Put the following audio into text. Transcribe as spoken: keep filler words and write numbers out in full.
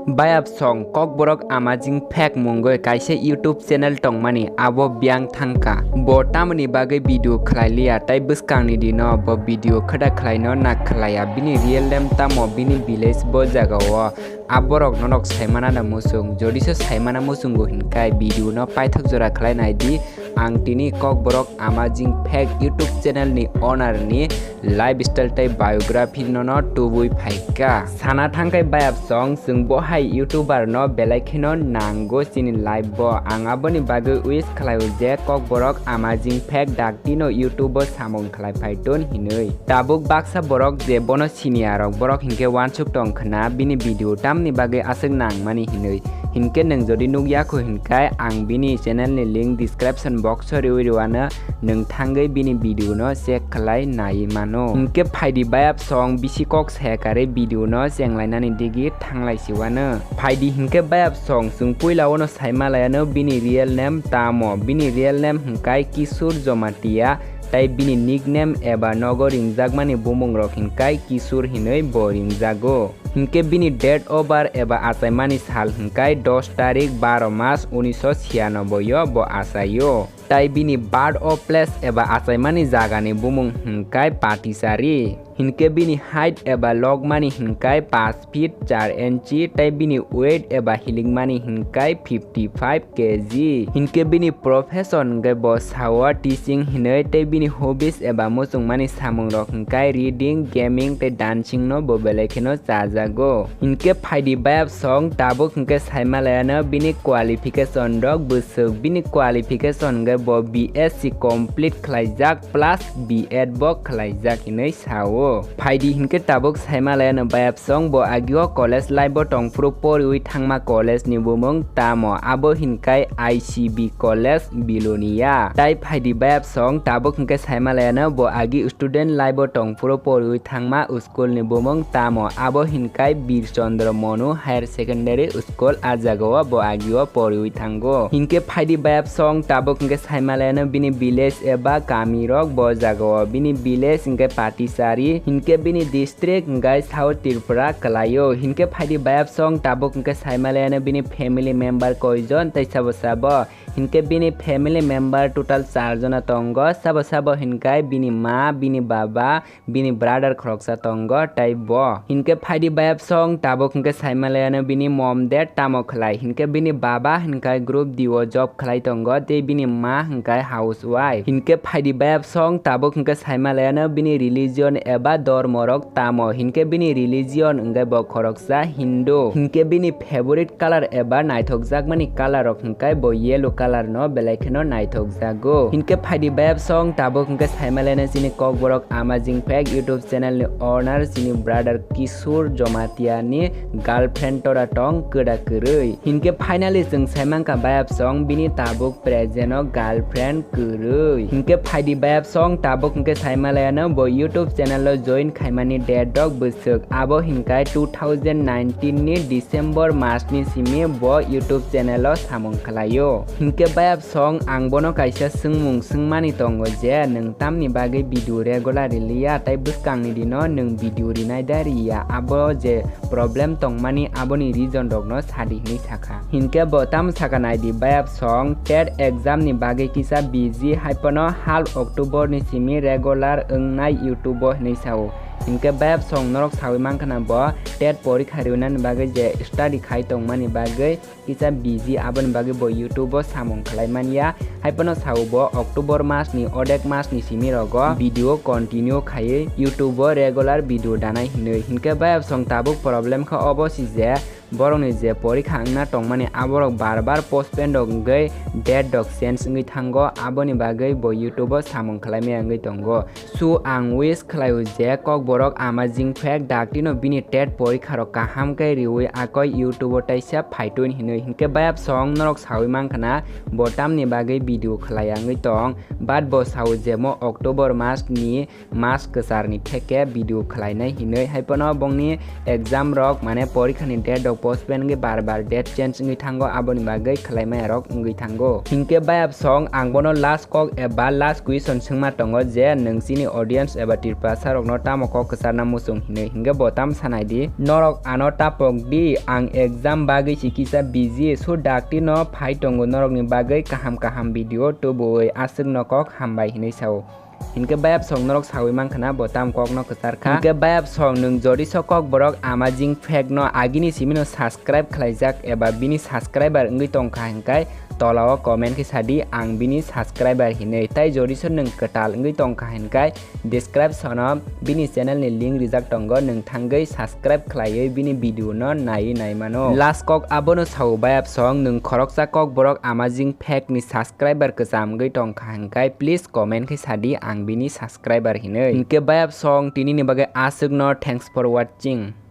Bayap song kokborok amazing fake mungwi kaisa YouTube channel tongmani abo biyang thangkha. Bo tamoni bagwi video khlai liya tai bwskangni dino bo video khwda khlaino na khlaiya, bini real name tamo, bini village bo jagao. Aborok norok saimana da muchung, jodiso saimana muchungo hinkai video no paithak jora khlai naidi. Ang tini kokborok amazing fake YouTube channel ni owner ni lifestyle tei biography nono tubui phaikha. Sana thangkhai bayap song, chwng bo hai YouTuber no belai kheno nango chini life bo. Ang aboni bagwi wish khlaio je kokborok amazing fake dakti no YouTube o samung khlai phaiton hinwi. Tabuk baksa borok je bono siniya rok, borok hinkhe wansuk tong khna bini video tamni bagwi aswk nangmani hinwi. Hinkhe nwng jodi nukya kho hinkai ang bini channel ni link description box o riwi rwano, nwng thangwi bini video no check khlai nai mano. Hinkhe phaidi bayap song bisi kok saya karwi video no chenglainani digi thanglai siwano. Phaidi hinkhe bayap song, chwng puila ono saima laiano bini real name tamo. Bini real name hwnkhe Kishore Jamatia, tai bini nickname eba nogo ringjakmani bumungrok hinkhe Kishore hinwi bo ringjago. Hinkhe bini date of birth eba achaimani sal hinkhe dos tarik baro mas unisho chiyanoboi o bo achaio. Tai bini birth of place eba achaimani jagani bumung hinkhe Patisari. Hinkhe bini height eba logmani hinkhe paanch feet char inchi, tai bini weight eba hilikmani hinkhe fifty five K G. Hinkhe bini profession hinkhe bo sao teaching hinwi, tei bini hobbies eba muchungmani samungrok hinkhe reading, gaming tei dancing no bo belai kheno chajago. Hinkhe phaidi bayap song, tabuk hinkhe saima laiano bini qualification rok bwswk. Bini qualification hinkhe bo B S C complete khlaijak plus B Ed bo khlaijak hinwi sao. Phaidi hinkhe tabuk saima laiano bayap song, bo agio college life bo tongphuru poriwi thangma college ni bumung tamo, abo hinkhe I C B College Bilonia. Tai phaidi bayap song, tabuk hinkhe saima laiano bo agi student life bo tongphuru poriwi thangma school ni bumung tamo, abo hinkhe Bir Chandra Manu Higher Secondary School, a jagao bo agio poriwi thango. Hinkhe phaidi bayap song, tabuk hinkhe saima laiano bini village eba kami rok bo jagao. Bini village hinkhe Patisari, hinkhe bini district hinkhe South Tripura kwlaio. Hinkhe phaidi bayap song, tabuk hinkhe saima laiano bini family member koijon tei sabo sabo. Hinkhe bini family member total char jona tongo. Sabo sabo hinkhe bini ma, bini baba, bini brother khoroksa tongo tei bo. Hinkhe phaidi bayap song, tabuk hinkhe saima laiano bini mom dad tamo khlai. Hinkhe bini baba hinkhe Group D o job khlai tongo tei bini ma hinkhe housewife. Hinkhe phaidi bayap song, tabuk hinkhe saima laiano bini religion eba dormo rok tamo. Hinkhe bini religion hinkhe bo khoroksa Hindu. Hinkhe bini favorite color eba naithokjakmani color rok hinkhe bo yellow color no belai kheno naithokjago. Hinkhe phaidi bayap song, tabuk hinkhe saima laiano chini kokborok amazing fake YouTube channel ni owner chini brother Kishore Jamatia ni girlfriend tora tong kwda kwrwi. Hinkhe finally chwng saimankha bayap song, bini tabuk present o girlfriend kwrwi. Hinkhe phaidi bayap song, tabuk hinkhe saima laiano bo YouTube channel o join khaimani date rok bwswk, abo hinkhe two thousand nineteen ni December mas ni simi bo YouTube channel o samung khlaio. Hinkhe bayap song, ang bono kaisa swngmung swngmani tongo je nwng tamni bagwi video regular riliya tei bwskangni dino nwng video rinai da riya, abo je problem tongmani aboni reason rokno sadi hinwi sakha. Hinkhe bo tamo sakha naidi bayap song, tet exam ni bagwi kisa busy, haiphano hal October ni simi regular wngnai YouTube o hinwi sao. Hinkhe bayap song norok sawi mankha na bo tet porikha riwinani bagwi je study khai tongmani bagwi kisa busy, aboni bagwi bo YouTube o samung khlai manya. Haiphano sao bo October mas ni odek mas ni simi rogo video continue khaiwi YouTube o regular video danai hinwi. Hinkhe bayap song tabuk problem kha obo si je borokni je porikha wngna tongmani aborok bar bar postpone rok wngwi date rok change wngwi thango, aboni bagwi bo YouTube o samung khlai maya wngwi tongo. So ang wish khlaio je kokborok amazing fake daktino bini tet porikha rok kaham khe riwi akoi YouTube o taisa phaitun hinwi. Hinkhe bayap song norok sawi mankha na bo tamni bagwi video khlaiya wngwi tong, but bo sao je mo October mas ni mas kwcharni theke video khlainai hinwi, haiphano bongni exam rok mane porikha ni date rok postpone wngwi bar bar date change wngwi thango, aboni bagwi khwlaimaya rok wngwi thango. Hinkhe bayap song ang bono last kok eba last question swngma tongo je nwng chini audience eba Tiprasa rokno tamo kok kwcharna muchung hinwi, hinkhe bo tam sanai di, norok ano tapok di, ang exam bagwi si kisa busy, so dakti no phai tongo, norokni bagwi kaham kaham video tubui aswk no kok hambai hinwi sao. Hinkhe bayap song norok sawi mankha na bo tam kok no kwchar kha. Hinkhe bayap song nwng jodi so kok borok amazing fact no agini simi no subscribe khlaijak eba bini subscriber wngwi tongkha hinkai tola o comment khe sadi ang bini subscriber hinwi. Tai jodi so nwng kwtal wngwi tongkha hinkai description o bini channel ni link rijak tongo, nwng thangwi subscribe khlaiwi bini video no naiwi naimano. Last kok abono sao bayap song nwng khoroksa kok borok amazing fact ni subscriber kwcham wngwi tongkha hinkai please comment khe sadi ang bini subscriber hinwi. Hinkhe bayap song tini ni bagwi aswk no, thanks for watching.